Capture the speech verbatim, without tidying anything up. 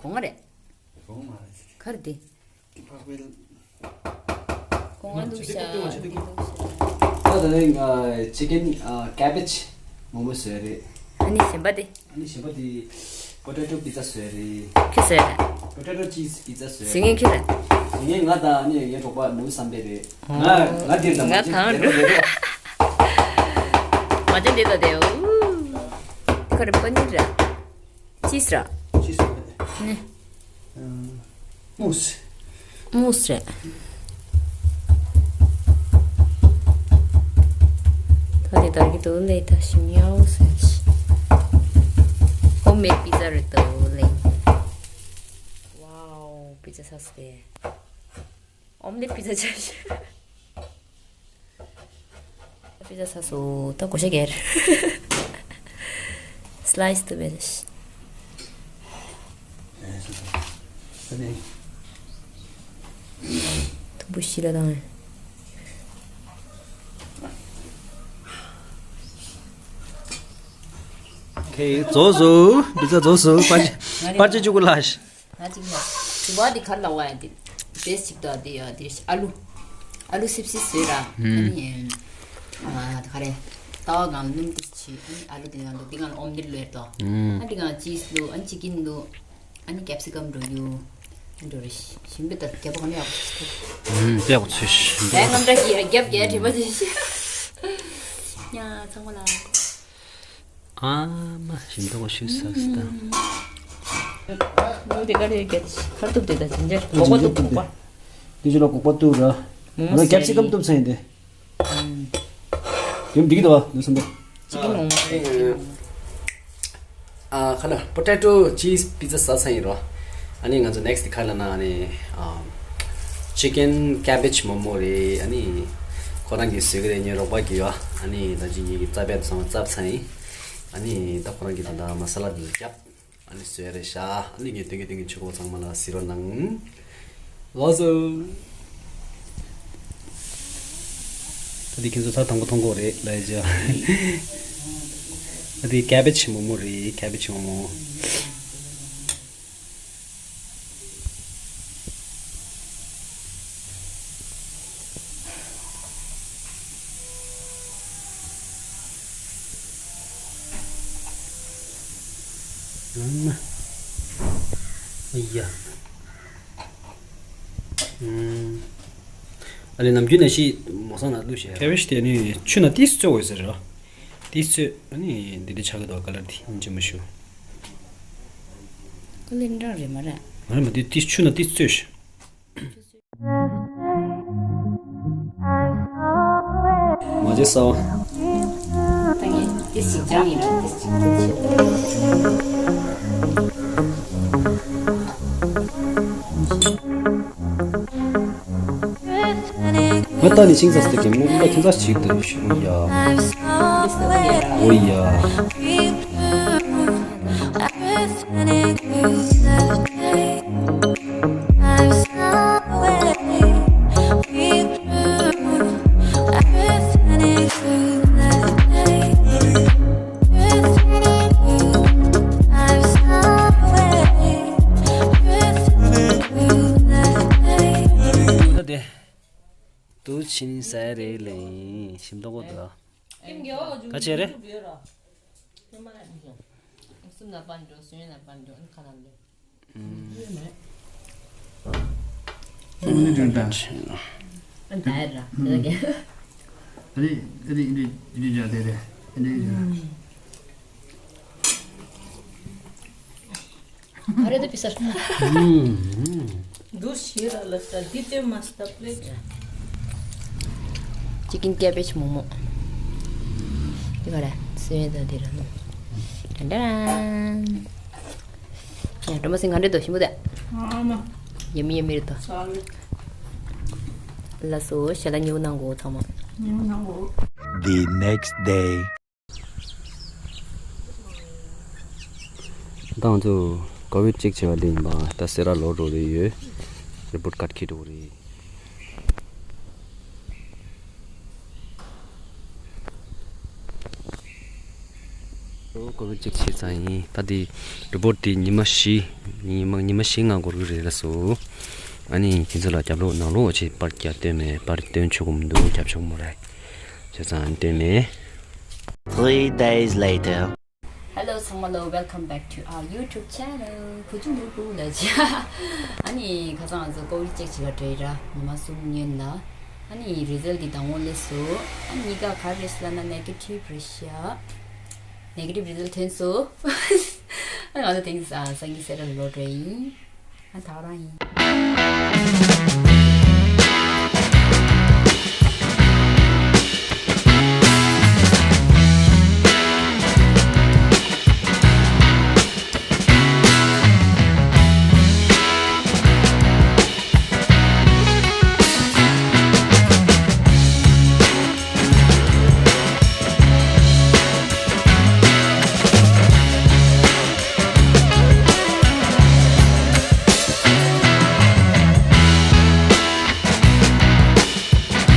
གོང་ང་རེད། གོང་མ་རེད། ག་རེ་དེ། ཕག་པའི། གོང་ང་འདུག་ཤག་ད་ད་ནི་ཅི་ཀེན་ཀེ་བེཇ་མོག་མོག་བཟོས་རེད། ཨ་ནི་གཞན་པ་དེ། ཨ་ནི་གཞན་པ་དེ་པོ་ཏེ་ཏོ་པི་ཛ་བཟོས་རེད། ཁྱོད་བཟོས་རེད། པོ་ཏེ་ཏོ་ཅིས་པི་ཛ་བཟོས་རེད། ཟིང་ངེ་ཁྱོད་རེད། ཟིང་ངེ་ང་དང་ཨ་ནི་ངའི་གྲོགས་པ་ནུ་བསམ་པའི་རེད། ང་ང་འདིར་དང་ང་མ་ཅན་གང་འདིར་འགྲོ། མ་ཅན་འདི་ལྟ་དེ། ཨུ། ཁ་རེ་པ་ནི་ར། ཅིས་ར། ཅིས་ར། ནི། མུ་སི། མུ་སི་རེད། ད་དེ་དར་གྱི་འདུག་ལེ། ད་ཞིམ་ཡག་ཟེར་གྱི། ཧོམ་མེད་པི་ཛ་རེད་འདུག་ལེ། ཝའོ། པི་ཛ་ཟ་སི་ཏེ། ཨོམ་ལེ་པི་ཛ་ཆ་ཤི། པི་ཛ་ཟ་སོ། ད་གོ་ཤ་གེར། སི་ལའི་སི་དུ་བེ་ཤི། དུམ་བུ་ཤི་ལ་དང་། ཁེ་རྫོགས་སོ། པི་ཛ་རྫོགས་སོ། པར་ཆས་པར་ཆས་བཅུ་དགུ་ལ། ང་གཅིག་ལ། དྲི་བ་འདི་ག་རེ་ལབ་པ་ཡ་འདི། བེས་གཅིག་དང་འདི་ཡ་འདི་ཨ་ལུ། ཨ་ལུ་སིབ་སིབ་བཟོས་ར། ཨ་ནི། ཨ་ག་རེ། ཏ་བ་སྒང་ལ་སྣུམ་ཏིས་བྱས། ཨ་ནི་ཨ་ལུ་འདི་ནང་འདུག་འདི་སྒང་ལ་ཨོམ་ལེ་ལོས་དོ། ཨ་འདི་སྒང་ཅིས་འདུག་ཨ་ནི་ཅི་ཀིན་འདུག་ཨ་ནི་ཀེབ་སི་ཀམ་འགྲོ་ཡུ། ཨ་འགྲོ་རེ་ཞིམ་པོ་དང་རྒྱབ་ཁ་ནི་ཡག་པོ་ཞིག་ཐུག་ཨ་ཡག་པོ་ཚོས་ཤིག་ཨ་རྔམ་དྲག་གི་རྒྱབ་རྒྱབ་དྲི་མ་ཅིག་ཤིག་ཡ་ཚང་མ་ལ། ཨ་མ་ཞིམ་མདོག་ཤུ་ས་སི་ད། ནུ་དེ་ག་རེ་ག་ཁར་ཐུབ་དེ་ད་ཇིན་ཇར་གོག་པ་ཐུབ་གོག་པ། དེ་ཅི་ལ་གོག་པ་ཐུབ་ར། མོ་ང་ཀེབ་སི་ཀམ་ཐུབ་ས་ཡིན་ཏེ། ཡུམ་འགྲིག་གི་འདུག་བ་ནུ་སམ་པ། ཅི་གི་མོ་མོ། ཨ་ཁ་ལ་པོ་ཏེ་ཏོ་ཅིས་པི་ཛ་ཟ་ས་ཡིན་རོ། ཨ་ནི་ང་ཚོ་ནེག་སི་ཊི་ཁ་ལ་ན་ཨ་ནི་ཅི་ཀེན་ཀེ་བེཇ་མོག་མོག་རེད། ཨ་ནི་ཁོ་རང་གིས་བཟོས་ཀྱི་རེད། ངའི་རོགས་པ་གིས་ཡོ། ཨ་ནི་ད་ཅི་ངེད་ཀྱི་རྩ་བའི་ཚང་མ་རྩ་ཚང་ཡིན། ཨ་ནི་ད་ཁོ་རང་གིས་ད་ད་མ་ས་ལ་འདི་ཚོ་བརྒྱབ། ཨ་ནི་བཟོས་རེད་ཤག་ཨ་ནི་ངས་སྟོན་གི་སྟོན་གི་ཆུ་ཁོག་ཚང་མ་ལ་ཟེར་རོ་གནང་། ལགས་སོ། ད་འདི་ཁྱེད་ཚོ་ཚར་དང་པོ་མཐོང་གི་རེད་ལབ་ཡ་ཅིག་ད་འདི་ཀེ་བེཇ་མོག་མོག་རེད། ཀེ་བེཇ་མོག་མོག་ཨ་ཡ། ཨུམ། ཨ་ལེ་ནམ་རྒྱུན་ནང་བཞིན་མོ་སང་ན་བླུགས་བྱས། ཀེ་བེཇ་དེ་ནི་ཆུ་ནང་ཏིས་བཙོས་དགོས་ཟེར་རོ། ཏིས་བཙོས། ཨ་ནི་འདི་འདྲ་ཆགས་ཀྱི་འདུག་ཀ་ལར་དེ་ཡིན་གཅིག་མ་ཞུ། ཀ་ལར་འདྲ་རེད་མ་རེད། མ་རེད་མ། དེ་ཏིས་ཆུ་ནང་ཏིས་བཙོས་ཤག་མ་བྱེད་ས་བ། ད་ངས་ཏིས་ཅིག་སྦྱངས་ཡིན་ར། ཏིས་ཅིག་ཏིས་ཅིག་ང་ལྟ་ནི་ཤིང་ཚ་སྟེ་གེ་མོ་ལ་ཁྱེད་ཚ་ཞིག་ཏུ་ཞུ་ཡ། འོ་ཡ། ད་དེ། དུ་ཕྱིན་ཟེར་རེད་ལེ། ཞིམ་མདོག་གོ་དོ། ག་བྱེད་རེད། ཨ་རེ་ད་པི་སར། འདུ་ཤེས་ར་ལ་ས་འདི་ལྟོས་མ་སྟབས་ལེགས། ཅི་ཀིན་ཀེ་བེཇ་མོག་མོག་འདི་ག་རེ་སོན་ད་འདི་ར་ནོ། ཏན་ཏན། ཡ་སྒྲོལ་མ་སིང་ག་འདྲ་འདུག་ཞིམ་པོ་འདུག་ཨ་མ། ཡ་མི་ཡ་མི་རེད་ད། ལགས་སོ། ཞལ་ལག་ཉོ་གནང་གོ་ཚང་མ། ཉོ་གནང་གོ། The next day. ད་ང་ཚོ་ཀོ་བིཌ་ཅེག་བྱས་པ་འདི་ཡིན་པ། ད་སེ་ར་ལོག་འགྲོ་རེ་ཡོད། རི་པོར་ཊི་ཀཊ་འཁྱེར་འགྲོ་རེད། ཀོ་བིཌ་ཅེག་བྱས་ཚར་ཡིན། ད་འདི་རི་པོར་ཊི་འདི་ཉི་མ་བཞི་ ཉི་མ་ཉི་མ་བཞི་ལྔ་འགོར་གི་རེད་ལགས་སོ། ཨ་ནི་དེ་ཚོ་ལ་རྒྱབ་ལོགས་ནང་ལོགས་ཅིག་པར་རྒྱག་སྟོན་མེད། པར་སྟོན་ཆོག་གི་མི་འདུག་རྒྱབ་ཆོག་མ་རེད། བྱས་ཙང་ཨ་ནི་སྟོན་མེད། Three days later. Hello ཚང་མ་ལོ། Welcome back to our YouTube channel. བུ་ཆུང་ནོར་བུ་ལ་ཅི། ཨ་ནི་ཁ་སང་ང་ཚོ་ཀོ་བི་ཌི་ཅེག་བྱེད་ག་འགྲོ་ཡི་ར། ཉི་མ་གསུམ་སྔོན་ལ། ཨ་ནི་རི་ཛལ་འདི་དང་པོ་སླེབས་སོང་། ཨ་ནི་གཉིས་ཀ་ག་རེ་རེད་ཟེར་ལབ་ན་ནེ་གེ་ཊིབ་རེད་ཤག་ནེ་གེ་ཊིབ་རི་ཛལ་ཐོན་སོང་། ཨ་ང་ཚོ་དེང་སང་སང་གི་སེ་ར་ལ་ལོག་འགྲོ་ཡིན། ཨ་ད་ག་རང་ཡིན།